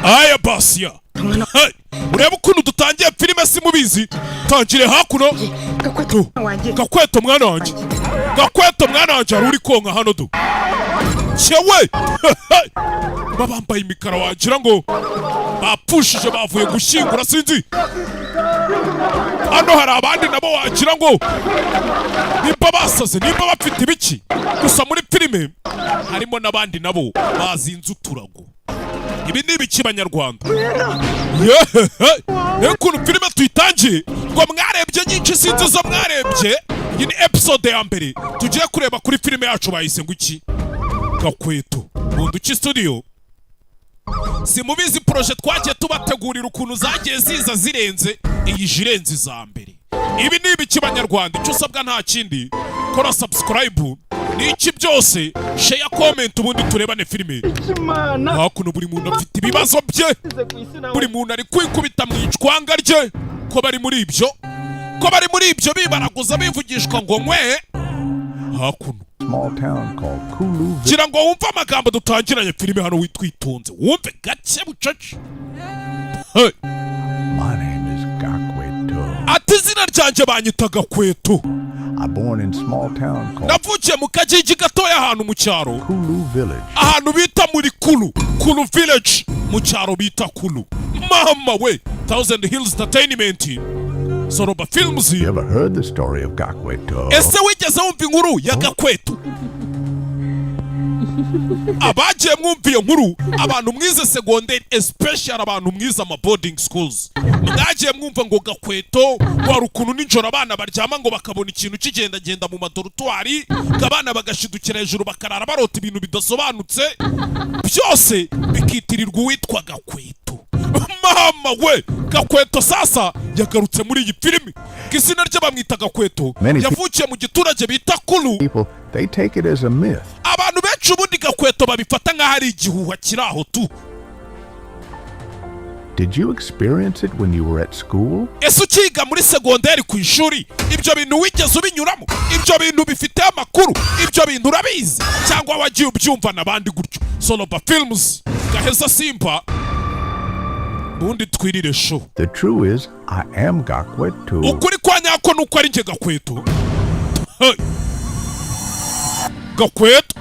Aya basiya. Hey, urebe ukuntu dutangiye filime, simubizi. Tangire hakuno. Gakweto wanjye. Gakweto mwana wanjye, Gakweto mwana wanjye, hari uri konka hano du cyewe. Baba bambaye imikara, wagira ngo bapfushije, bavuye gushyingura, sinzi. Hano hari abandi nabo wagira ngo nimba basaze, nimba bafite ibiki. Gusa muri filime harimo n'abandi nabo bazinze uturago. Ibi ni ibiki, Banyarwanda? Yehehe! Rero ukuntu filime tuyitangiye, ngo mwarebye nyinshi, sinzi izo mwarebye. Iyi ni episode ya mbere tugiye kureba kuri filime yacu bayise ngo iki? Gakweto. Bunduki Studio, simubizi, projet twagiye tubategurira ukuntu zagiye ziza zirenze, iyi je irenze iza mbere. Ibi ni ibiki, Banyarwanda? Icyo usabwa nta kindi, kora subscribe, ni iki byose, share, comment, ubundi turebane filime. Imana. Hakuno buri muntu afite ibibazo bye, buri muntu ari kwikubita mu icwanga rye. Ko bari muri ibyo, ko bari muri ibyo bibaraguza, bivugishwa ngo nkwe hakuno. Small town called Kulu. Gira ngo wumve amagambo dutangiranye filime hano, witwitonze, wumve gake bucece. Hey. My name is Gakweto. Ati izina ryanjye banyita Gakweto. I born in small town called Navukiye mu kagigi gatoya, ahantu mu cyaro, Kulu Village. ahantu bita muri Kulu, Kulu Village, mu cyaro bita Kulu. Mama we! Thousand Hills Entertainment, Soroba Films. You ever heard the story of Gakweto? Ese wigeze wumva inkuru ya Gakweto? Abagiye mwumva iyo nkuru, abantu mwize segonderi, especially abantu mwize ama boarding schools, mwagiye mwumva ngo Gakweto wari ukuntu nijoro abana baryama ngo bakabona ikintu kigendagenda mu madorotwari, ngo abana bagashidukira hejuru, bakarara barota ibintu bidasobanutse, byose bikitirirwa uwitwa Gakweto. Mama we! Gakweto sasa yagarutse muri iyi filimi, ngo izina rye bamwita Gakweto. Yavukiye mu giturage bita Kulu. People, they take it as a myth. Abantu benshi ubundi Gakweto babifata nk'aho ari igihuha kiri aho tu. Did you experience it when you were at school? Ese ukiga muri segonderi ku ishuri, ibyo bintu wigeze ubinyuramo? Ibyo bintu bifite amakuru? Ibyo bintu urabizi cyangwa wagiye ubyumva n'abandi gutyo? Soloba Films, Gaheza Simba, ubundi twirire show. The true is, I am Gakweto. Ukuri kwa nyako ni uko ari njye Gakweto. Hey. Gakweto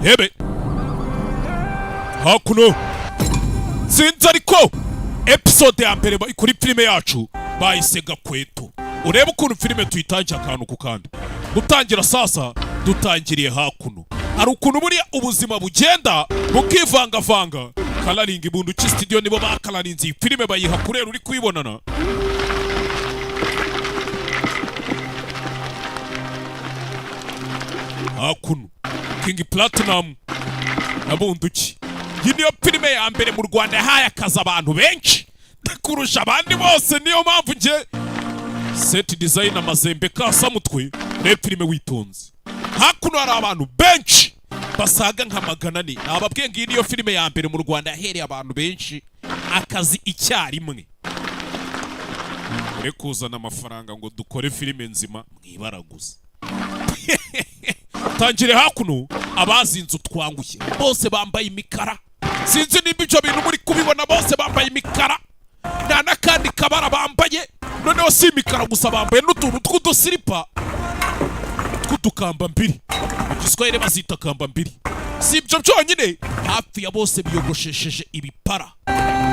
hebe hakuno, sinzi, ariko episode ya mbere kuri filime yacu bayise Gakweto. Urebe ukuntu filime tuyitangiye akantu ku kandi. Gutangira sasa, dutangiriye hakuno, hari ukuntu buriya ubuzima bugenda bukivangavanga. Kararinga Ibunduki Studio nibo bakararinze iyi filime, bayiha kurera uri kuyibonana. Hakuno King Platinum na Bunduki, iyi niyo filime ya mbere mu Rwanda yahaye akazi abantu benshi kurusha abandi bose. Niyo mpamvu njye set design amazembe kasamutwe. Reba filime witonze. Hakuno hari abantu benshi basaga nka 400. Nababwiye ngo iyi niyo filime ya mbere mu Rwanda yahereye abantu benshi akazi icyarimwe. Ure kuzana amafaranga ngo dukore filime nzima, mwibaraguze. Tangire hakuno, abazinze utwangushye bose bambaye imikara. Sinzi nimba ibyo bintu muri kubibona. Bose bambaye imikara, nta n'akandi kabara bambaye. Noneho si imikara gusa, bambaye n'utuntu tw'udusiripa tw'udukamba mbiri, mu Giswahili bazita kamba mbiri. Si ibyo byonyine, hafi ya bose biyogoshesheje ibipara.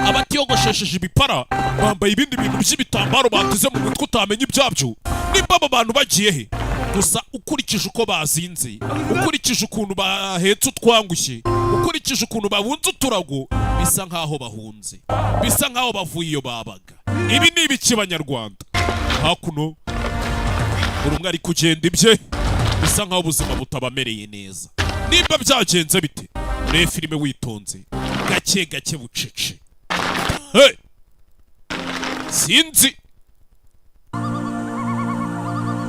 Abatiyogoshesheje ibipara bambaye ibindi bintu by'ibitambaro bateze mu mutwe, utamenya ibyabyo nimba aba bantu bagiye he. Gusa ukurikije uko bazinze, ukurikije ukuntu bahetse utwangushye, ukurikije ukuntu babunze uturago, bisa nkaho bahunze, bisa nkaho bavuye iyo babaga. Ibi ni ibiki, Banyarwanda? Hakuno buri umwe ari kugenda ibye, bisa nkaho ubuzima butabamereye neza. Nimba byagenze bite? Urebe filime witonze, gake gake, bucece. Hey! Sinzi.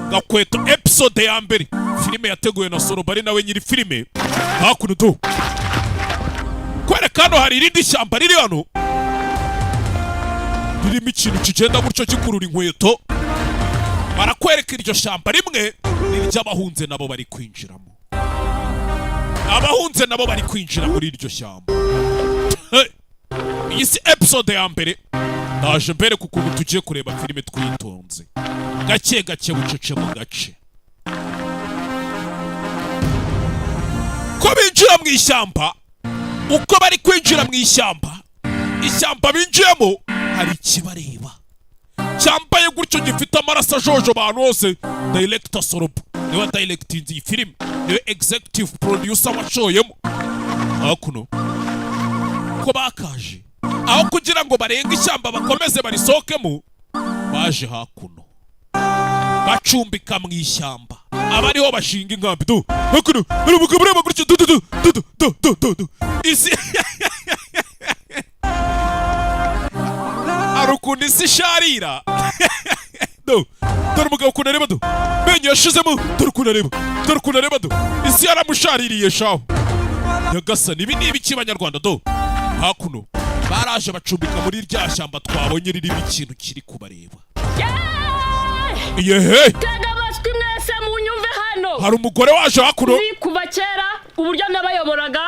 Gakweto episode ya mbere, filime yateguwe na Sorobari, nawe nyiri filime. Hakuno tu kwereka, hano hari irindi shyamba riri hano ririmo ikintu kigenda gutyo gikurura inkweto. Barakwereka iryo shyamba rimwe ni iry'abahunze, nabo bari kwinjiramo. Abahunze nabo bari kwinjira muri iryo shyamba. Hey! Iyi si episode ya mbere. Ndaje mbere ku kuntu tugiye kureba filime twitonze, gake gake, bucece mu gace. Ko binjira mu ishyamba, uko bari kwinjira mu ishyamba, ishyamba binjiyemo hari ikibareba cyambaye gutyo, gifite amaraso ajojoba ahantu hose. Director Sorobo niwe directinze iyi filime, niwe executive producer washoyemo. Hakuno ko bakaje, aho kugira ngo barenge ishyamba bakomeze barisohokemo, baje hakuno bacumbika mu ishyamba, aba ariho bashinga inkambi. Du, hakuno hari umugabo ureba gutyo. Du du du du du du du du. Isi hari ukuntu isi isharira. Do, dore umugabo ukuntu areba. Do, menyo yashizemo. Dore ukuntu areba, dore ukuntu areba. Do, isi yaramushaririye shaho. Nyagasani, ibi ni ibiki banyarwanda? Do, hakuno baraje bacumbika muri rya shyamba twabonye ririmo ikintu kiri kubareba. Yehe! Tega amatwi mwese munyumve hano. Hari umugore waje hakuno. Nzi kuva kera uburyo nabayoboraga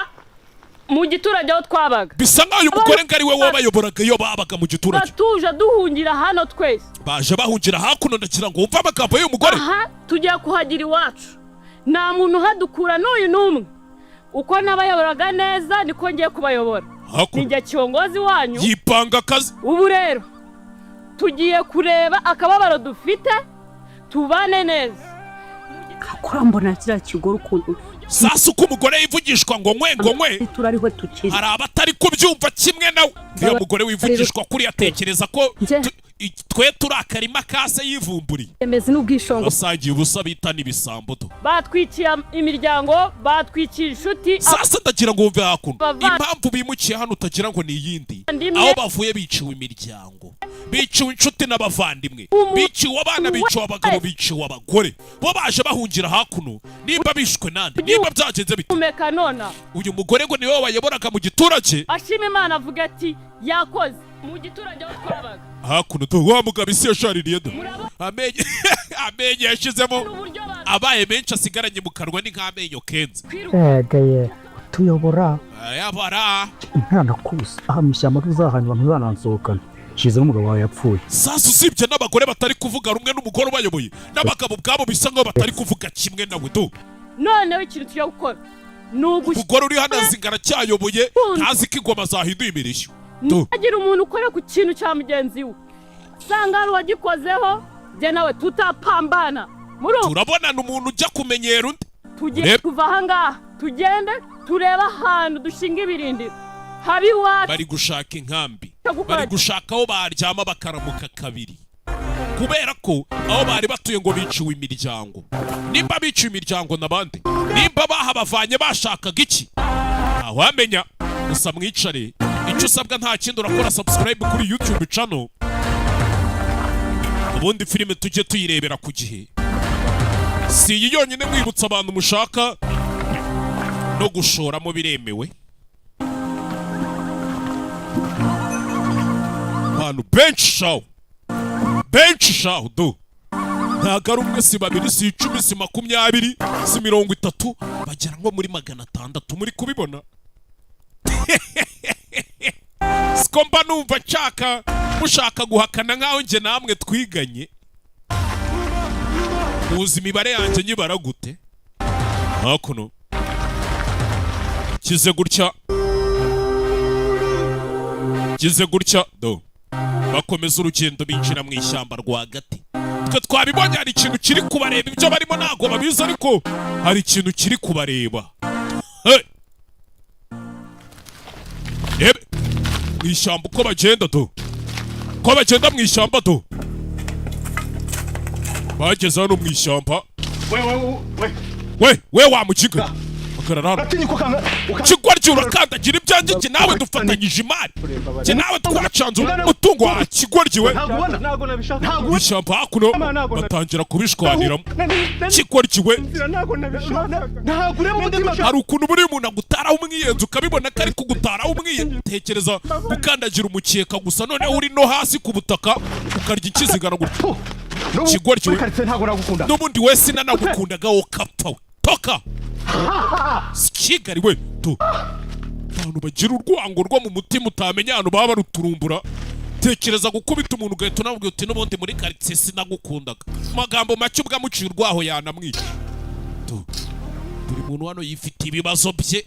mu giturage aho twabaga. Bisa nkaho uyu mugore ngo ari we wabayoboraga iyo babaga mu giturage. Batuje duhungira hano twese. Baje bahungira hakuno. Ndagira ngo wumve amagambo y'uyu mugore. Aha tugiye kuhagira iwacu, nta muntu uhadukura n'uyu n'umwe. Uko nabayoboraga neza niko ngiye kubayobora. Hakuno Ninjye kiongozi wanyu. yipanga akazi. Ubu rero tugiye kureba akababaro dufite, tubane neza. Kurambona kiriya kigore ukuntu Sasa uko umugore yivugishwa ngo nkwe ngo nkwe, turariho tukiri. hari abatari kubyumva kimwe nawe. Uriya mugore wivugishwa kuri atekereza ko twe turi akarima kase yivumburiye. Emezi n'ubwishongo. Basangiye ubusa bita n'ibisambo do. Batwikiye imiryango, batwikiye inshuti. Sasa ndagira ngo wumve hakuno impamvu bimukiye hano, utagira ngo ni iyindi. Aho bavuye biciwe imiryango, biciwe inshuti n'abavandimwe, biciwe abana, biciwe abagabo, biciwe abagore. Bo baje bahungira hakuno. Nimba bishwe nande, nimba byagenze bite? Umeka nona. Uyu mugore ngo niwe wabayoboraga mu giturage. Ashima Imana, avuga ati yakoze mu giturage aho twabaga. Hakuno do, wa mugabo isi yashaririye. Do, amenyo, amenyo yashizemo Uburyo abaye menshi, asigaranye mu kanwa ni nk'amenyo kenze. Egeye utuyobora. Ayabara. Ntanakuzi aha mu ishyamba, ntuzahanyura, ntuzanansohokana. Shizemo umugabo wawe yapfuye. Sasa usibye n'abagore batari kuvuga rumwe n'umugore ubayoboye, n'abagabo ubwabo bisa nkaho batari kuvuga kimwe nawe. Do, Noneho ikintu tugiye gukora ni ugushyira umugore uri hano azi ngo aracyayoboye, ntazi ko ingoma zahinduye imirishyo. Do, Ntihagire umuntu ukora ku kintu cya mugenzi we, usanga hari uwagikozeho, jye nawe tutapambana muri ubu. Turabonana umuntu ujya kumenyera undi. Tugiye Reba. kuva aha ngaha, tugende turebe ahantu dushinga ibirindiro haba iwacu. Bari gushaka inkambi, Gukora- bari gushaka aho baryama bakaramuka kabiri, kubera ko aho bari batuye ngo biciwe imiryango. Nimba biciwe imiryango n'abandi, nimba bahabavanye bashakaga iki, ntawamenya. Gusa mwicare, icyo usabwa nta kindi, urakora subscribe kuri YouTube channel, ubundi filime tujye tuyirebera ku gihe. Si iyi yonyine, mwibutsa abantu mushaka no gushoramo biremewe. Abantu benshi shaho, benshi shaho. Do, ntabwo ari umwe, si babiri, si 10, si 20, si 30, bagera nko muri 600. Muri kubibona siko mba numva nshaka mushaka guhakana nk'aho njye namwe twiganye. Muzi imibare yanjye nyibara gute? Hakuno kize gutya, kize gutya. Do, bakomeza urugendo binjira mu ishyamba rwagati. Twe twabibonye, hari ikintu kiri kubareba. Ibyo barimo ntabwo babizi, ariko hari ikintu kiri kubareba. Hey! Rebe mu ishyamba uko bagenda. Do, uko bagenda mu ishyamba. Do, bageze hano mu ishyamba. We we we. We we, wa mukiga, hagarara hano. Uratinya ukanga. Kigoryi, urakandagira ibyanjye. Njye nawe dufatanyije imari, njye nawe twacanze umutungo wa kigoryi we. Ntabwo ubona. Ntabwo nabishaka. Ntabwo. Ishyamba hakuno batangira kubishwaniramo. Kigoryi we. Ntabwo nabishaka. Ntabwo ureba umutima. Hari ukuntu buriya umuntu agutaraho umwiyenzi, ukabibona ko ari kugutaraho umwiyenzi. Tekereza gukandagira umukeka gusa, noneho uri no hasi ku butaka, ukarya ikizigara gutya. Kigoryi we. Karitsiye ntabwo nagukunda. N'ubundi we sinanagukundaga, wowe kapfa we, toka. Kigali we tu, abantu bagira urwango rwo mu mutima utamenya ahantu baba baruturumbura. Tekereza gukubita umuntu ugahita unamubwira uti: "N'ubundi muri karitsiye sinagukundaga." Mu magambo make ubwo amuciye urwaho yanamwica tu. Buri muntu hano yifitiye ibibazo bye,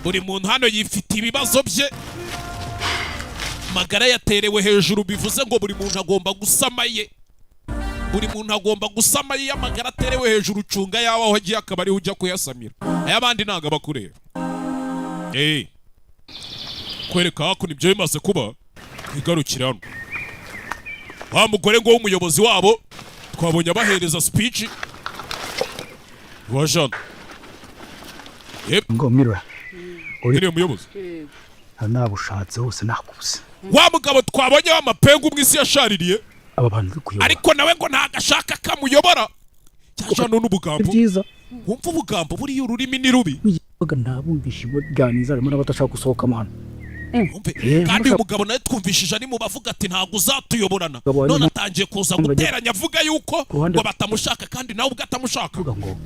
buri muntu hano yifitiye ibibazo bye. Magara yaterewe hejuru, bivuze ngo buri muntu agomba gusama ye, buri muntu agomba gusama ye. Iyo amagara aterewe hejuru, ucunga yawe aho agiye akaba ariho ujya kuyasamira, ay'abandi ntabwo aba akureba. Kwereka hakuno ibyo bimaze kuba, twigarukire hano. Wa mugore ngo w'umuyobozi wabo twabonye abahereza speech wa Jean. Yep. Ngo Mira. Uriya muyobozi. Nabushatse hose nakubuze. Wa mugabo twabonye w'amapengu mu isi yashaririye. Aba bantu uri kuyobora. Ariko nawe ngo ntabwo ashaka kamuyobora cya Jean n'ubugambo. Byiza. Wumva ubugambo, buriya ururimi ni rubi. Baga ntabumvisha ibiganiro, harimo n'abadashaka gusohokamo hano. Wumve, kandi uyu mugabo nawe twumvishije ari mu bavuga ati: "Ntabwo uzatuyoborana." Mugabo None harimo- atangiye kuza guteranya avuga yuko Ruhande- ngo batamushaka kandi nawe ubwo atamushaka. Kuvuga ngo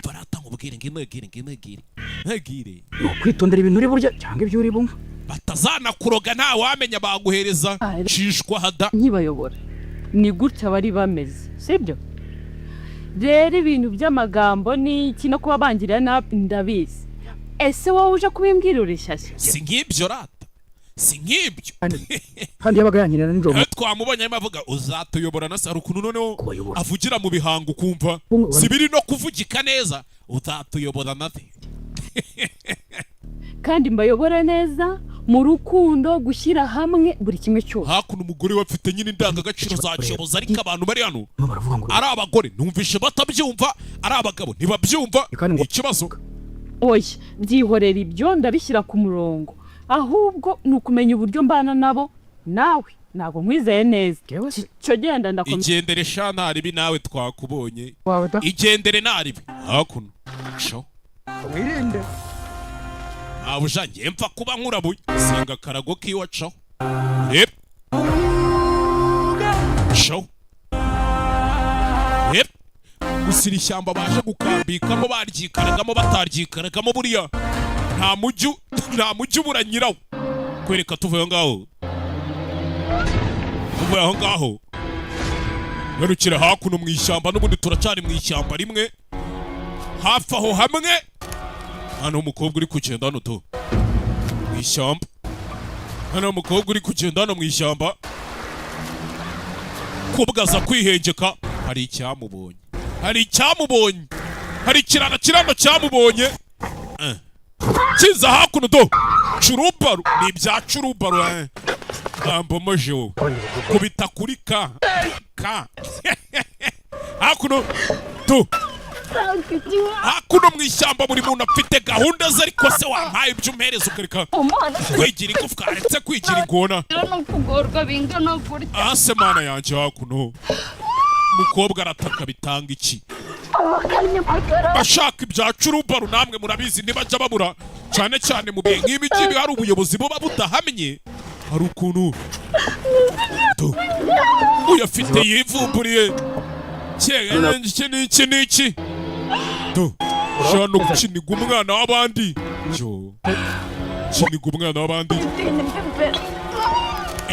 Barata nkubwire ngo inegire, ngo inegire, inegire. Ni ukwitondera ibintu uri burya cyangwa ibyo uri bunywe. Batazanakuroga, nta wamenya baguhereza cishwa hada. Nkibayobora ni gutya bari bameze, sibyo? Rero ibintu by'amagambo n'iki no kuba bangirira nabi ndabizi. Ese wowe uje kubimbwira uri shyashya? Si nk'ibyo rata, si nk'ibyo. Kandi yabaga yanyerera nijoro. Nawe twamubonye arimo avuga uzatuyobora na se, hari ukuntu noneho Kubayobora. avugira mu bihango ukumva si biri no kuvugika neza, uzatuyobora na se. Kandi mbayobora neza mu rukundo, gushyira hamwe, buri kimwe cyose. Hakuno umugore we afite nyine indangagaciro za kiyobozi, ariko abantu bari hano Barimo baravuga ngo ari abagore numvishe batabyumva, ari abagabo ntibabyumva. Kandi ngo- Ni ikibazo. Oya, byihorera, ibyo ndabishyira ku murongo. Ahubwo ni ukumenya uburyo mbana nabo. Nawe ntabwo nkwizeye neza. Yewe se. Icyo genda, ndakomeza. Igendere sha, ntaribi nawe twakubonye. Wawe da. Igendere ntaribi hakuno sho. Wirinde. Ntabuja ngiye mpfa kuba nkurabuye senga akarago kiwacaho reba sho. Yep. Gusa iri shyamba baje gukambikamo, baryikaragamo bataryikaragamo, buriya nta mujyi ubura nyirawo. Kwereka tuvuye aho ngaho, tuvuye aho ngaho, garukira hakuno mu ishyamba. N'ubundi turacyari mu ishyamba rimwe hafi aho hamwe. Hano umukobwa uri kugenda hano tu mu ishyamba, hano umukobwa uri kugenda hano mu ishyamba kubwaza kwihengeka, hari icyamubonye, hari icyamubonye, hari ikirana kirano cyamubonye. Kiza hakuno do curubaru, ni ibya curubaru. Kambomoje wowe kubita kuri ka ka hakuno tu, hakuno mu ishyamba. Buri muntu afite gahunda ze, ariko se wampaye ibyo umpereza ukareka kwigira igufwa, aretse kwigira ingona. No kugorwa bingana gutya. Ase mana yanjye, hakuno umukobwa arataka, bitanga iki? Bashaka ibya curubaru, namwe murabizi ntibajya babura, cyane cyane mu bihe nk'ibi ngibi hari ubuyobozi buba budahamye. Hari ukuntu uyu afite yivumburiye iki n'iki n'iki tu, ushobora no gukiniga umwana w'abandi, yo kiniga umwana w'abandi.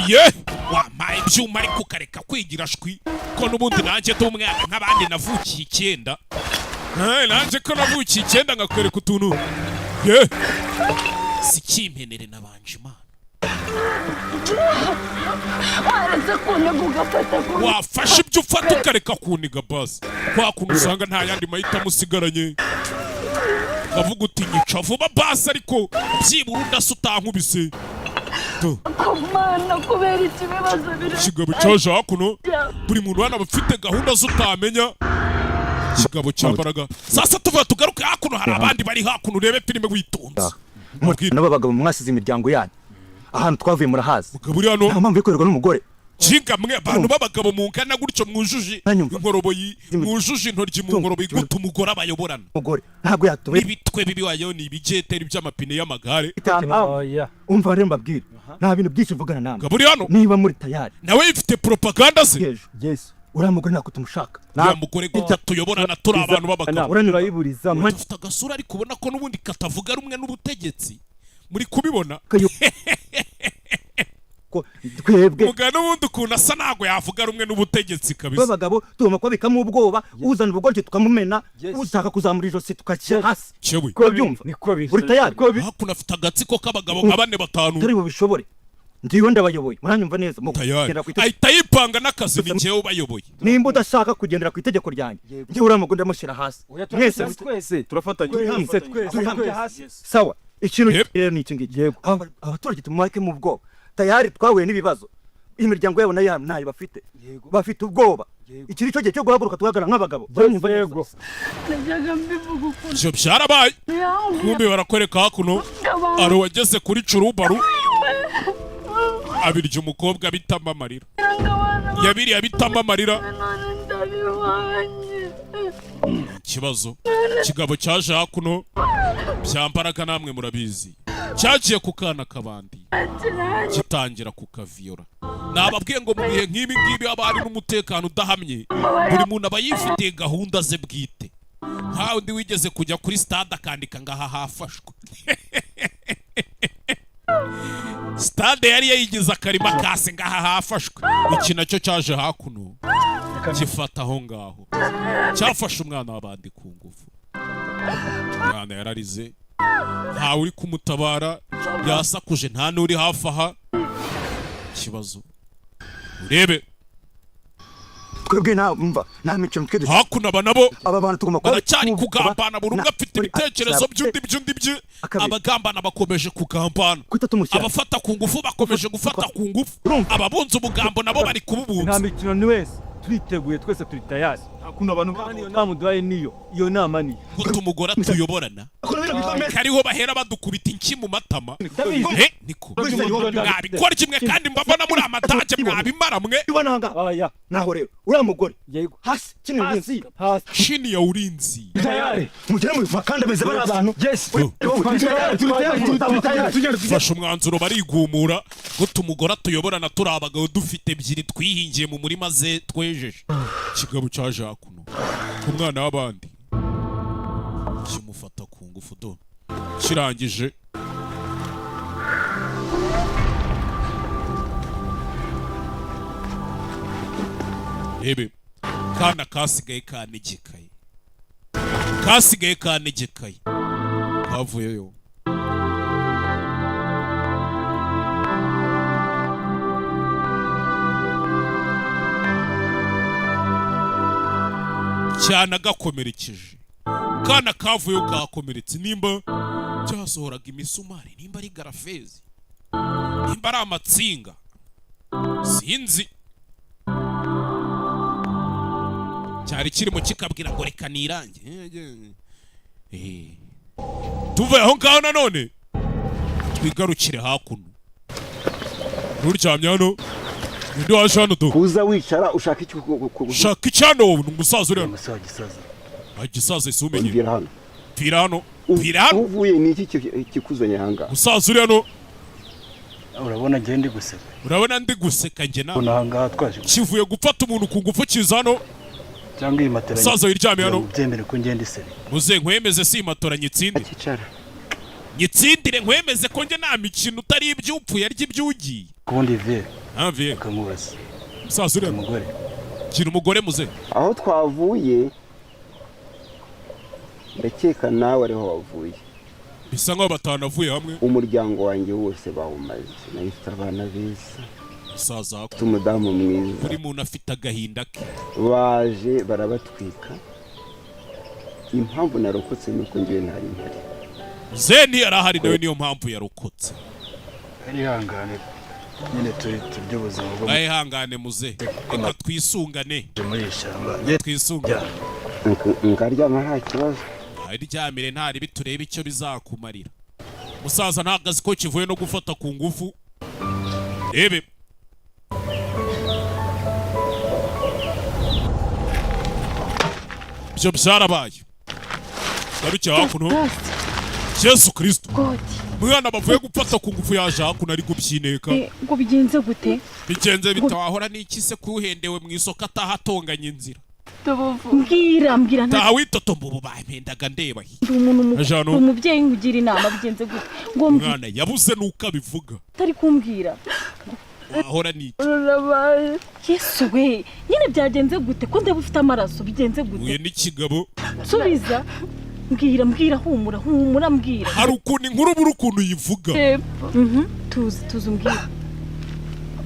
Ye wampaye ibyuma ariko ukareka kwigira shwi, ko n'ubundi nanjye ndi umwana nk'abandi, navukiye 9. Nanjye ko navukiye 9, nkakwereka utuntu ye si kimpenere nabanje Imana. Waretse kuniga ugafata ku Wafashe ibyo ufata ukareka kuniga basi. Kwa kuntu usanga nta yandi mahitamo usigaranye, ukavuga uti: "Nyica vuba basi, ariko byibura udasa utankubise." Tu. Ku Mana, kubera iki ibibazo biri? Ikigabo cyaje hakuno, buri muntu hano aba afite gahunda z'utamenya. Ikigabo cyambaraga sasa tuvuga tugaruke hakuno, hari abandi bari hakuno. Urebe filime witonze. Nabo bagabo mwasize imiryango yanyu, ahantu twavuye murahazi. Mugabo uri hano. Nta mpamvu yo korerwa n'umugore. Kinga mwe abantu b'abagabo mungana gutyo, mwujuje inkoroboyi, mwujuje intoryi mu nkoroboyi, gute umugore abayoborana? Umugore ntabwo yatuye. N'ibitwe bibi wayo ni ibijeteri by'amapine y'amagare. Umva rero mbabwire, nta bintu byinshi mvugana namwe. Mugabo uri hano. Niba muri tayari Nawe yifite propaganda ze. Yes. Uriya mugore ntabwo tumushaka. Uriya mugore gutya tuyoborana turi abantu b'abagabo? Uranyurayiburiza. Dufite agasura, ariko ubona ko n'ubundi katavuga rumwe n'ubutegetsi, muri kubibona. Twebwe mugabo n'ubundi ukuntu asa ntabwo yavuga rumwe n'ubutegetsi kabisa. B'abagabo tugomba kubabikamo ubwoba. Uzana ubugoryi tukamumena, ushaka kuzamura ijosi tugashyira hasi. Cyewe. Urabyumva? Uri tayari? Hakuno afite agatsiko k'abagabo nka bane, batanu. Turi bubishobore, ndiwe ndabayoboye, muranyumva neza? Mu Tayari. kugendera ku itegeko- Ahita yipanga n'akazi, ni njyewe ubayoboye. Nimba udashaka kugendera ku itegeko ryanjye, njyewe uriya mugore ndamushyira hasi. Mwese twese turafatanya. Turi hamwe. Twese twese Turi hamwe. twese. Sawa, ikintu rero ni iki ngiki. Abaturage tumubake mu bwoba. Tayari twahuye n'ibibazo, imiryango yabo nayo ntayo bafite, bafite ubwoba. Iki ni cyo gihe cyo guhaguruka tugahagarara nk'abagabo. Uranyumva neza? Najyaga mbivuga ukuntu Ibyo byarabaye. yambwira. Kumbi barakwereka hakuno ari uwageze kuri curubaru abirya umukobwa bitama amarira, yabiriye bitama amarira. None ndabibonye. Ikibazo kigabo cyaje hakuno byambaraga, namwe murabizi, cyagiye ku kana kabandi gitangira kukaviyora. Nababwiye ngo mu bihe nk'ibi ngibi haba hari n'umutekano udahamye, buri muntu aba yifitiye gahunda ze bwite. Nka undi wigeze kujya kuri stade akandika ngo aha hafashwe. Stade yari yayigize akarima kase, ngo aha hafashwe. Iki nacyo cyaje hakuno gifata aho ngaho, cyafashe umwana w'abandi ku ngufu. Umwana yararize, ntawe uri kumutabara, yasakuje, nta n'uri hafi aha. Ikibazo urebe. Twebwe nta mva nta mico twe. Hakuno aba nabo aba bantu tugomba kuba baracyari kugambana, buri umwe afite ibitekerezo by'undi by'undi bye. Abagambana bakomeje kugambana, abafata ku ngufu bakomeje gufata ku ngufu, ababunza ubugambo nabo bari kububunza. Nta mikino, ni wese turiteguye, twese turi tayari. Hakuna abantu kandi iyo nama uduhaye niyo, iyo nama niyo. Guta umugore tuyoborana kariho bahera badukubita inki mu matama. Eh, niko mwabikora kimwe kandi mbabona muri amatage mwabimara mwe. Ibona naho rero uriya mugore hasi kino Hasi, hasi. Chini ya ulinzi. Tayari mugere mu bakandamize bari abantu. Yes. Fashe umwanzuro barigumura. Guta umugore tuyoborana turi abagabo, dufite ebyiri twihingiye mu murima ze twejeje. Ikigabo cyaje hakuno ku mwana w'abandi kimufata ku ngufu do kirangije. Rebe kana kasigaye kanegekaye, kasigaye kanegekaye, kavuyeyo. Cyane agakomerekeje kana kavuyeyo kakomeretse, nimba cyasohoraga imisumari, nimba ari garafezi, nimba ari amatsinga, sinzi. Cyari kirimo kikabwira ngo reka nirange. Eh. Tuve aho ngaho nanone twigarukire hakuno. Nturyamye hano, ninde waje hano do? Uza wicara ushaka iki? Shaka icyano wowe, ni umusaza uri hano. Umusaza gisaza. Igisaza ese umenye? Mvira hano. Pfira hano, pfira hano. Uvuye ni iki kikuzanye ahangaha? Umusaza uri hano. Urabona njye ndi guseka? Urabona ndi guseka njye nawe? Ubona ahangaha twaje Kivuye gufata umuntu ku ngufu kiza hano. Cyangwa iyi matera? Musaza wiryamiye hano. Byemere ko ngenda iseri. Muze nkwemeze, si matora nyitsindire. Nyitsindire nkwemeze ko njye nta mikino, utari iby'upfuye arya iby'ugiye. Kubundi vie. Nta vie. Akamubaza. Musaza uri hano. Umugore. Gira umugore muze. Aho twavuye ndakeka nawe ariho wavuye. Bisa nkaho batanavuye hamwe. Umuryango wanjye wose bawumaze. Nari mfite abana beza. Musaza. Mfite umudamu mwiza. Buri muntu afite agahinda ke. Baje barabatwika. Impamvu narokotse ni uko njyewe ntari mpari. Zeni yarahari nawe, niyo mpamvu yarokotse. Arihangane nyine, turi turya ubuzima bwo Mwihangane muze, reka twisungane. Muri iri shyamba. Twisungane. Nkaryama nta kibazo. Aryamire ntari biturebe icyo bizakumarira. Musaza ntabwo azi ko kivuye no gufata ku ngufu. Rebe ibyo byarabaye. Garuke hakuno. Yesu Kristo. Mwana bavuye gufata ku ngufu yaje hakuno ari kubyineka. Ngo bigenze gute? Bigenze bitawahora n'iki se kuhendewe mu isoko atahatonganya inzira? Mbwira, mbwira, nta Taha witotomba, ubu bampendaga ndeba. Ndi umuntu mukuru. Ajano. Umubyeyi nkugira inama, bigenze gute ngo mbwira? Umwana yabuze nuko abivuga. Utari kumbwira. Wahora n'iki? Yesu we, nyine byagenze gute ko ndeba ufite amaraso? Bigenze gute? Huye n'ikigabo. Subiza, mbwira, mbwira, humura, humura, mbwira. Hari ukuntu inkuru buri ukuntu uyivuga. Tuzi, tuzi, umbwira,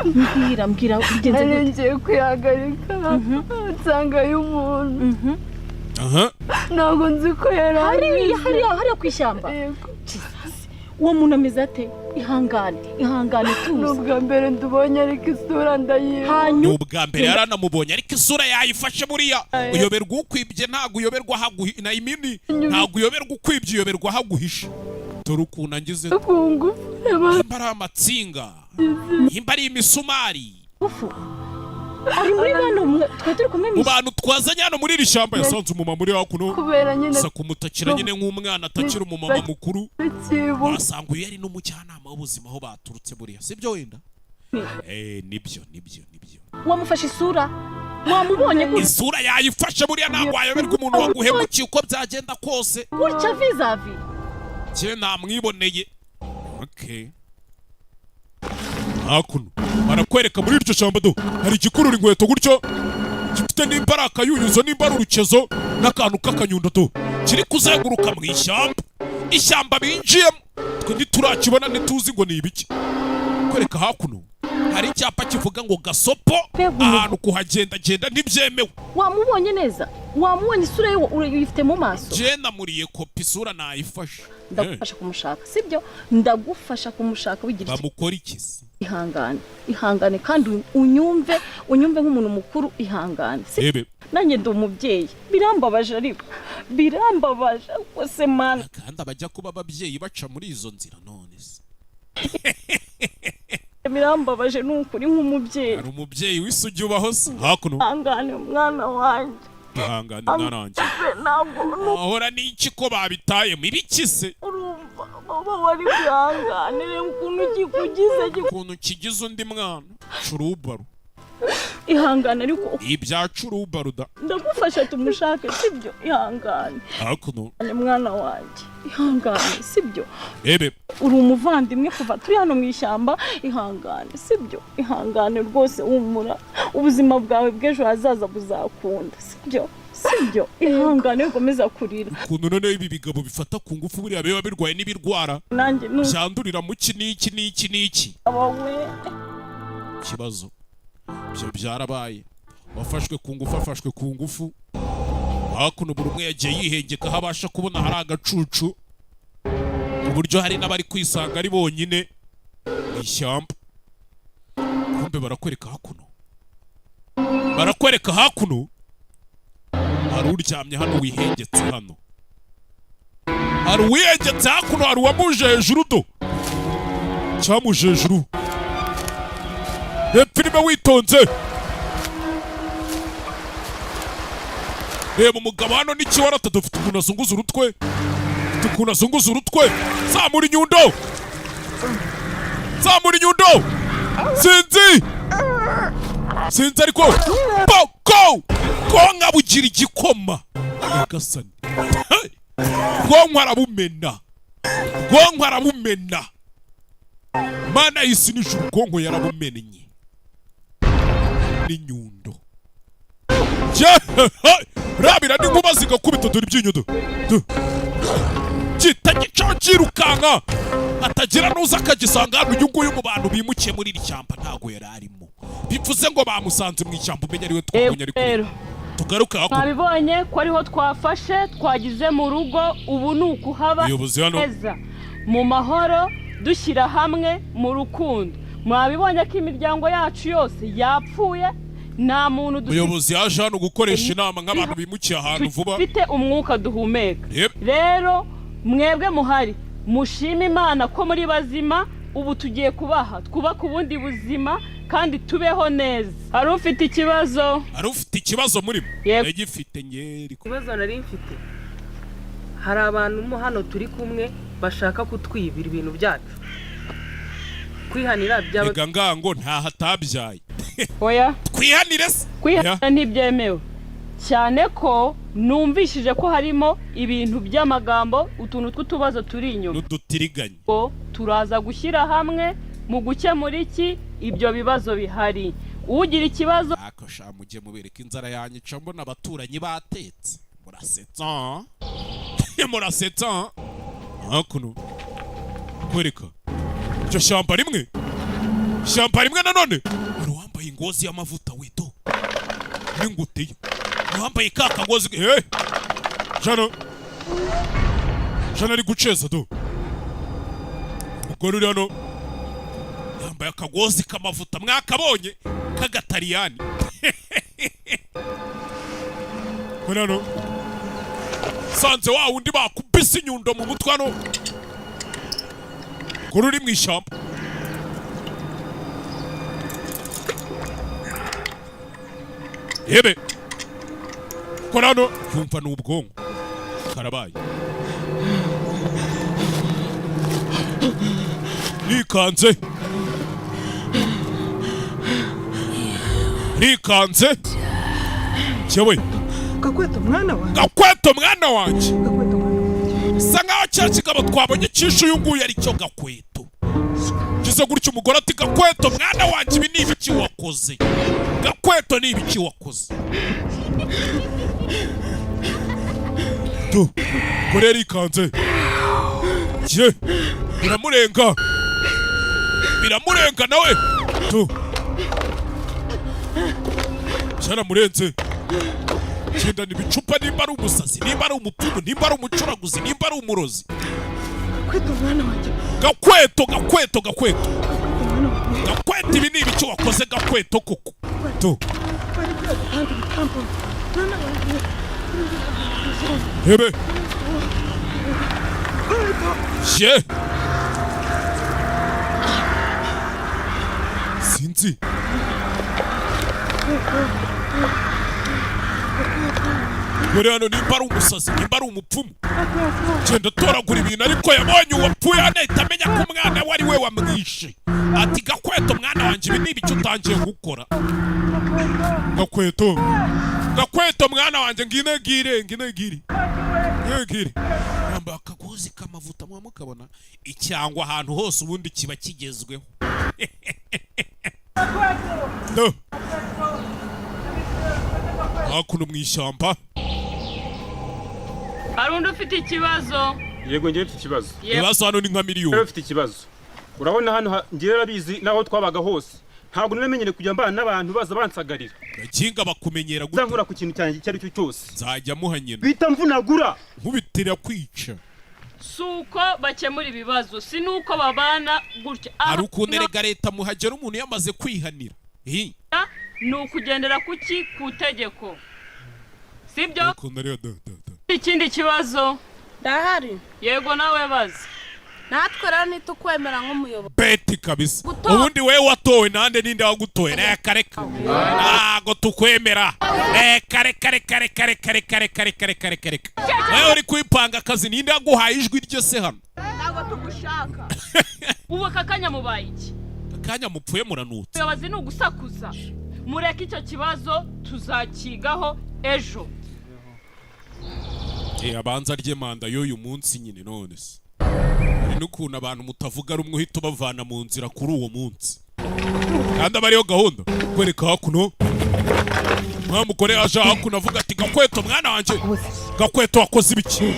mbwira, mbwira, bigenze gute? Ngiye kwihagarika nsangayo umuntu. Aha. Ntabwo nzi ko yari Hariya? abizi. Hariya, hariya ku ishyamba? Jesus. Uwo muntu ameze ate? Ihangane, ihangane, Ni tuzi. ubwa mbere ndubonye, ariko isura ndayizi. Ni Hanyuma? ubwa mbere yaranamubonye, ariko isura yayifashe. Buriya uyoberwa ukwibye, ntabwo uyoberwa ahaguhi na imini, ntabwo uyoberwa ukwibye, uyoberwa ahaguhishe. Dore ukuntu angize. Ku ngufu. Nimba ari amatsinga, nimba ari imisumari. Ufu ari muri bano twe turi kumwe Mu mu bantu twazanye hano muri iri shyamba, yasanze umumama uri hakuno. Kubera nyine Gusa kumutakira nyine nk'umwana atakira umumama mukuru. Ikibu. Wasanga uyu yari n'umujyanama w'ubuzima aho baturutse buriya, sibyo? Wenda nibyo, nibyo, nibyo. Wamufashe isura? Wamubonye gutya? Isura yayifashe. Buriya ntabwo wayoberwa umuntu waguhemukiye uko byagenda kose. Gutya vis-à-vis? Cye namwiboneye. Okay, hakuno barakwereka muri iryo shyamba do hari igikurura inkweto gutyo, gifite nimba ari akayunyuzo, nimba ari urukezo n'akantu k'akanyundo do, kiri kuzenguruka mu ishyamba. Ishyamba binjiyemo twe ntiturakibona, ntituzi ngo ni ibiki. Kwereka hakuno hari icyapa kivuga ngo gasopo, ahantu kuhagendagenda ntibyemewe. Wamubonye neza? Wamubonye isura ye uyifite mu maso? Je namuriye kopi, isura nayifashe. Ndagufasha kumushaka, sibyo? Ndagufasha kumushaka, wigira iki? Bamukora iki se? Ihangane, ihangane, kandi unyumve, unyumve nk'umuntu mukuru, ihangane. Ebe. Nanjye ndi umubyeyi, birambabaje, ariko birambabaje rwose, mana. Kandi abajya kuba ababyeyi baca muri izo nzira, none se? Birambabaje ni ukuri nk'umubyeyi. Hari umubyeyi w'isugi ubaho se hakuno? Ihangane mwana wanjye. Ihangane mwana wanjye. Ntabwo Ahora n'iki ko babitayemo ibiki se? Urumva baba wari kwihangane, reba ukuntu kikugize. Ukuntu kigize undi mwana curubaru. Ihangane ariko. Ibya curubaru da. Ndagufasha tumushake, sibyo? Ihangane. Hakuno. Mwana wanjye, ihangane, sibyo? Ebe. Uri umuvandimwe kuva turi hano mu ishyamba, ihangane, sibyo? Ihangane rwose, humura, ubuzima bwawe bw'ejo hazaza buzakunda, sibyo? Sibyo? Ihangane, ukomeza kurira. Ukuntu noneho ibi bigabo bifata ku ngufu buriya biba birwaye n'ibirwara Nanjye byandurira mu ki n'iki n'iki n'iki. Wowe. Ikibazo ibyo byarabaye, wafashwe ku ngufu afashwe ku ngufu. Hakuno buri umwe yagiye yihengeka aho abasha kubona hari agacucu, ku buryo hari n'abari kwisanga ari bonyine mu ishyamba. Kumbe barakwereka hakuno, barakwereka hakuno hari uryamye hano wihengetse hano, hari uwihengetse hakuno, hari uwamuje hejuru do, cyamuje hejuru. Reba filime witonze. Reba umugabo hano n'ikiwarata, dufite ukuntu azunguza urutwe, dufite ukuntu azunguza urutwe. Zamura inyundo, zamura inyundo, sinzi, sinzi, ariko boko bwonko bugira igikoma. Nyagasani! Hey! Bwonko arabumena, bwonko arabumena. Mana y'isi n'ijuru, ubwonko yarabumennye n'inyundo. Rabira n'inkuba zigakubita. Dore ibyinyo do. Gihita gicaho cyirukanka, atagira n'uza akagisanga hano. Uyu nguyu mu bantu bimukiye muri iri shyamba ntago yari arimo, bivuze ngo bamusanze mu ishyamba, umenya ariwe twabonye ari Rero kure. Tugaruke hakuno. Mwabibonye ko ariho twafashe, twagize mu rugo, ubu ni ukuhaba Umuyobozi hano. neza mu mahoro, dushyira hamwe mu rukundo. Mwabibonye ko imiryango yacu yose yapfuye, nta muntu Umuyobozi yaje hano gukoresha inama nk'abantu bimukiye ahantu vuba. Dufite umwuka duhumeka. Yep. Rero mwebwe muhari mushime Imana ko muri bazima. Ubu tugiye kubaha twubake ubundi buzima kandi tubeho neza. Hari ufite ikibazo? Hari ufite ikibazo muri mwe? Yego. Yagifite ngeri. Ikibazo nari mfite, hari abantu mo hano turi kumwe Bashaka kutwibira ibintu byacu, kwihanira byaba. Rega ngango ntaho atabyaye. Oya. Twihanire se? Kwihana ntibyemewe, cyane ko numvishije ko harimo ibintu by'amagambo, utuntu tw'utubazo turi inyuma. N'udutiriganye. Ko turaza gushyira hamwe mu gukemura iki ibyo bibazo bihari, ugira ikibazo. Ako sha, mujye mubereka inzara yanyica, mbona abaturanyi batetse. Murasetsa, murasetsa. Hakuno kwereka iryo shyamba rimwe, shyamba rimwe nanone hari uwambaye ingozi y'amavuta weto n'ingutiya, uwambaye ka kagozi. He jana jana ari guceza. Do umugore uri hano yambaye akagozi k'amavuta, mwakabonye k'agataliyani. Kuri hano sanze wa wundi bakubise inyundo mu mutwe. Hano kuri uri mu ishyamba. Yebe kora hano yumva ni ubwonko karabaye, nikanze nikanze cyewe. Gakweto mwana wanjye. Gakweto mwana wanjye. Bisa nkaho cya kigabo twabonye cyishe uyu nguyu ari cyo Gakweto. Kize gutya, umugore ati: "Gakweto mwana wanjye, ibi ni ibiki wakoze? Gakweto, ni ibiki wakoze?" Tu umugore yarikanze ye, biramurenga, biramurenga nawe tu, byaramurenze. Gendana ibicupa, nimba ari umusazi, nimba ari umupfumu, nimba ari umucuraguzi, nimba ari umurozi. Gakweto mwana wanjye. Gakweto, Gakweto, Gakweto, Gakweto, ibi ni ibiki wakoze Gakweto koko tu? Bari gutanga ibitambo mwana wanjye. Hebe ye, sinzi. Dore hano, nimba ari umusazi, nimba ari umupfumu, genda atoragura ibintu. Ariko yabonye uwapfuye hano ahita amenya ko umwana we ari we wamwishe. Ati: "Gakweto mwana wanjye, ibi ni ibiki utangiye gukora? Gakweto, Gakweto mwana wanjye." Ngine ngire ngine ngiri ngine ngire, yambaye akagozi k'amavuta, muba mukabona icyangwa ahantu hose, ubundi kiba kigezweho. No. Hakuno mu ishyamba. Hari undi ufite ikibazo? Yego, njyewe mfite ikibazo. Yego. Ibibazo hano ni nka miliyoni. Njyewe mfite ikibazo. Urabona hano njyewe urabizi n'aho twabaga hose, ntabwo namenyere kujya mbana n'abantu baza bansagarira. Baginga bakumenyera gute? Nzankura ku kintu cyanjye icyo ari cyo cyose. Nzajya muha nyina. Bita mvunagura. Nkubitira kwica. Si uko bakemura ibibazo, si n'uko babana gutya. Hari ukuntu erega leta muhagera umuntu yamaze kwihanira. Hi. Ni ukugendera ku ki? Ku itegeko, sibyo? Ukuntu ariyo do do do. Ikindi kibazo? Ndahari. Yego, nawe baza. Natwe rero ntitukwemera nk'umuyobozi. Beti kabisa. Gutora. Ubundi wewe watowe nande? Ninde wagutoye? Reka reka, ntago tukwemera. Reka reka reka reka reka reka reka reka reka reka reka. Wewe uri kwipanga akazi, ninde waguhaye ijwi rye se hano? Ntabwo tugushaka. Ubu aka kanya mubaye iki? Akanya mupfuye muranutse. Umuyobozi ni ugusakuza? Mureke icyo kibazo tuzakigaho ejo. Abanza arye manda y'uyu munsi nyine. None se hari n'ukuntu abantu mutavuga rumwe uhita ubavana mu nzira kuri uwo munsi, kandi aba ariyo gahunda. Kwereka hakuno, mwa mugore yaje hakuno avuga ati: "Gakweto mwana wanjye, Gakweto, wakoze ibiki?"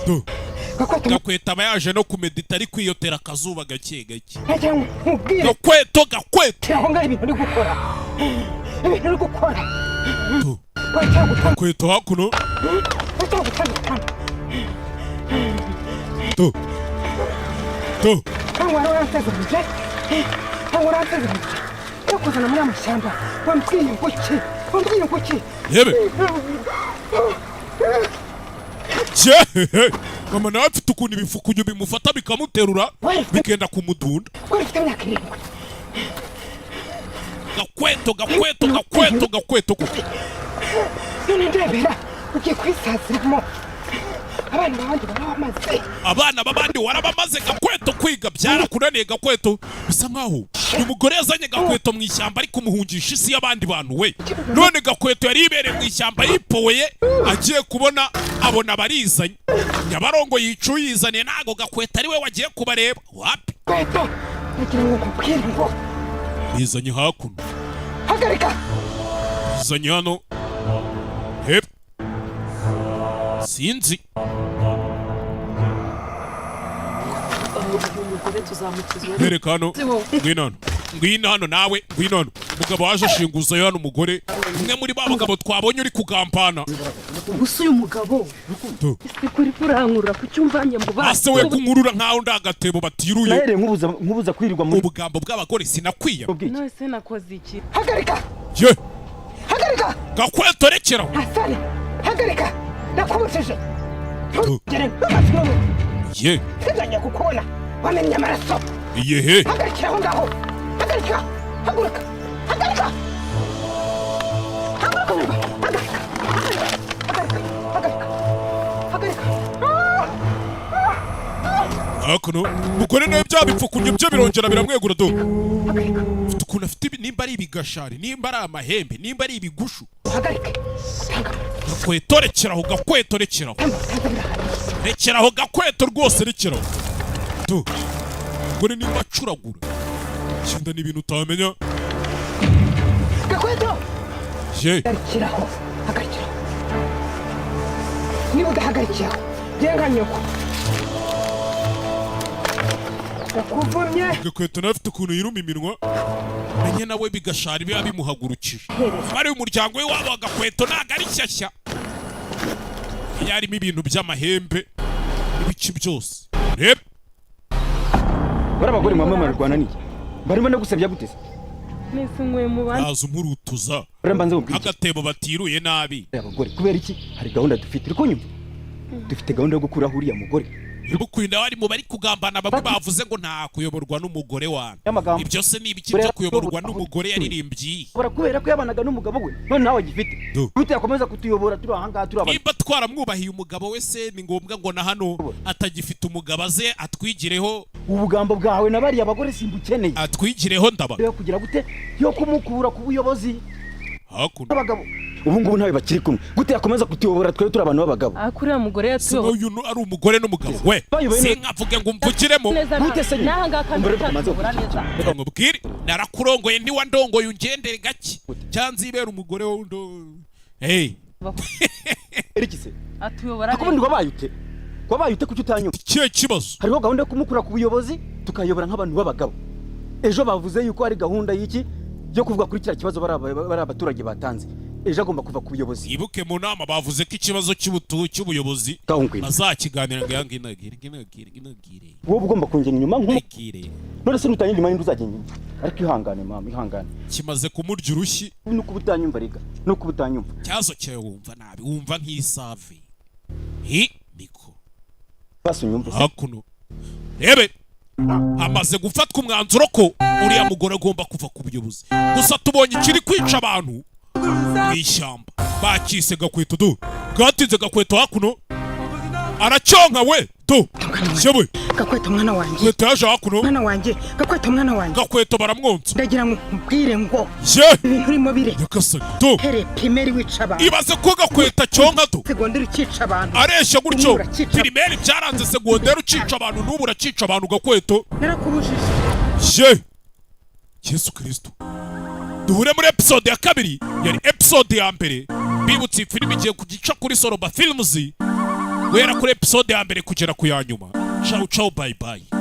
Do. Gakweto aba yaje no kumedita, ari kwiyotera akazuba gake gake. Gakweto, Gakweto. Aho ngaho ibintu uri gukora, ibintu uri gukora. Gakweto hakuno do do. Cyangwa wari waransezeranyije, cyangwa waransezeranyije cyo kuzana muri aya mashyamba, wambwiye ngo iki? Wambwiye ngo iki? Yebe. Cye mama nawe afite ukuntu ibifukunyu bimufata bikamuterura bikenda kumudunda. Wari ufite imyaka 7. Gakweto, Gakweto, Gakweto, Gakweto koko. None ndebera ugiye kwisaziramo. Abana b'abandi barabamaze. Abana b'abandi warabamaze, Gakweto. Kwiga byarakunaniye, Gakweto. Bisa nkaho uyu mugore yazanye Gakweto mu ishyamba ari kumuhungisha isi y'abandi bantu we. None Gakweto yari yibereye mu ishyamba yipoweye, agiye kubona abona barizanye. Nyabarongo yica uyizaniye. Ntago Gakweto ari we wagiye kubareba, wapi. Gakweto, nagira ngo nkubwire ngo Bizanye hakuno. Hagarika. Bizanye hano hep, sinzi. Uyu mugore tuzamukizwa. Mwereka hano. Ngwino hano, ngwino hano nawe, ngwino hano. Umugabo waje ashinguzayo hano umugore, umwe muri ba bagabo twabonye uri kugampana. Gusa uyu mugabo Tu. ese kuri kurankurura ku cyumvanye mu bana? Ase we, kunkurura nkaho ndi agatebo batiruye. Nahereye nkubuza, nkubuza kwirirwa muri Ubugambo bw'abagore sinakwiye. None se nakoze iki? Hagarika. Ye. Hagarika. Gakweto, rekeraho. Hasani, hagarika, nakubujije. Ntugere n'umunsi n'umwe. Ye. Sinzongera kukubona wamennye amaraso. Iyehe? Hagarikira aho ngaho, hagarika, haguruka, hagarika, haguruka, hagarika, hagarika, hagarika, hagarika. Hakuno umugore nawe bya bipfukunye bye birongera biramwegura. Do, ufite ukuntu afite nimba ari ibigashari, nimba ari amahembe, nimba ari ibigushu. Gakweto, rekeraho. Gakweto, rekeraho, rekeraho. Gakweto rwose, rekeraho. Do, umugore nimba acuragura cyenda ni ibintu utamenya. Gakweto. Ye. Hagarikiraho, hagarikiraho. Niba udahagarikiraho, genga nyoko ndakuvumye. Gakweto nawe afite ukuntu yiruma iminwa, menye nawe bigashari biba bimuhagurukije. Bari umuryango we wabo wa Gakweto ntabwo ari shyashya, iyo harimo ibintu by'amahembe n'ibiki byose, reba. Bari abagore mwamwe murarwana n'iki? Barimo ndagusabye gute se? Nese nkwe mu bandi? Naza umurutuza. Buriya mbanze mubwire. Agatebo batiruye nabi. Abagore, kubera iki? Hari gahunda dufite, uri kunyumva? Dufite gahunda yo gukuraho uriya mugore. Bukwinda bari mu bari kugambana, bamwe bavuze ngo nta kuyoborwa n'umugore wanyu. Y'amagambo. Ibyo se ni ibiki byo kuyoborwa n'umugore yaririmbye? Bora kubera ko yabanaga n'umugabo we, none nawe agifite gute yakomeza kutuyobora turi ahangaha turi abantu? Nimba twaramwubahiye umugabo we se, ni ngombwa ngo na hano atagifite umugabo aze atwigireho? Ubugambo bwawe na bariya bagore simbukeneye. Atwigireho ndaba. Yo kugira gute? Yo kumukura ku buyobozi. Hakuno. Abagabo ubu ngubu ntawe bakiri kumwe, gute yakomeza kutuyobora twe turi abantu b'abagabo? Ariko uriya mugore Si yatuyobora uyu ari umugore n'umugabo we. Bayoboye neza. Sinkavuge ngo umvugiremo. neza. Gute se nyine? N'aha ngaha kandi Umva rero tumaze utatuyobora neza. Reka nkubwire, narakurongoye ntiwandongoye, ungendere gake cyangwa nzibera umugore wowe undo hey. Eriki se? Atuyobora Ariko ubundi wabaye ute? Wabaye ute? Kuki utanyumva? Ikihe kibazo? Hariho gahunda yo kumukura ku buyobozi, tukayobora nk'abantu b'abagabo. Ejo bavuze yuko hari gahunda y'iki yo kuvuga kuri kiriya kibazo bari abaturage batanze. Ejo agomba kuva ku buyobozi. Ibuke mu nama bavuze ko ikibazo cy'ubutu cy'ubuyobozi Gahungwino. bazakiganira ngo yanginagire nginagire nginagire. Wowe ugomba kungena inyuma nko Nagire. None se nutanyura inyuma ninde uzajya inyuma? Ariko ihangane mama, ihangane. Kimaze kumurya urushyi. Nuko uba utanyumva rega, nuko uba utanyumva. Cyazo cyawe wumva nabi, wumva nk'isave hi niko. Basi unyumve. Hakuno rebe, hamaze gufatwa umwanzuro ko uriya mugore agomba kuva ku buyobozi. Gusa tubonye ikiri kwica abantu mu ishyamba bakise Gakweto. Du, bwatinze, Gakweto hakuno aracyonka we. Du yewe. Gakweto mwana wanjye. Gakweto yaje hakuno. Mwana wanjye Gakweto, mwana wanjye. Gakweto baramwonsa. Ndagira ngo nkubwire ngo ye ibintu urimo bire. Nyagasani, du. Here primary wica abantu. Ibaze ko Gakweto acyonka, du. Segonderi ukica abantu. Areshya gutyo. Ubu urakica. Primaire byaranze, segonderi ucica abantu, n'ubu uracica abantu, Gakweto. Narakubujije. Ye Yesu Kristo! Duhure muri episode ya kabiri, yari episode ya mbere. Bibutse iyi filime igiye kugica kuri Soroba Films, guhera kuri episode ya mbere kugera ku ya nyuma. Ciao ciao, bye bye.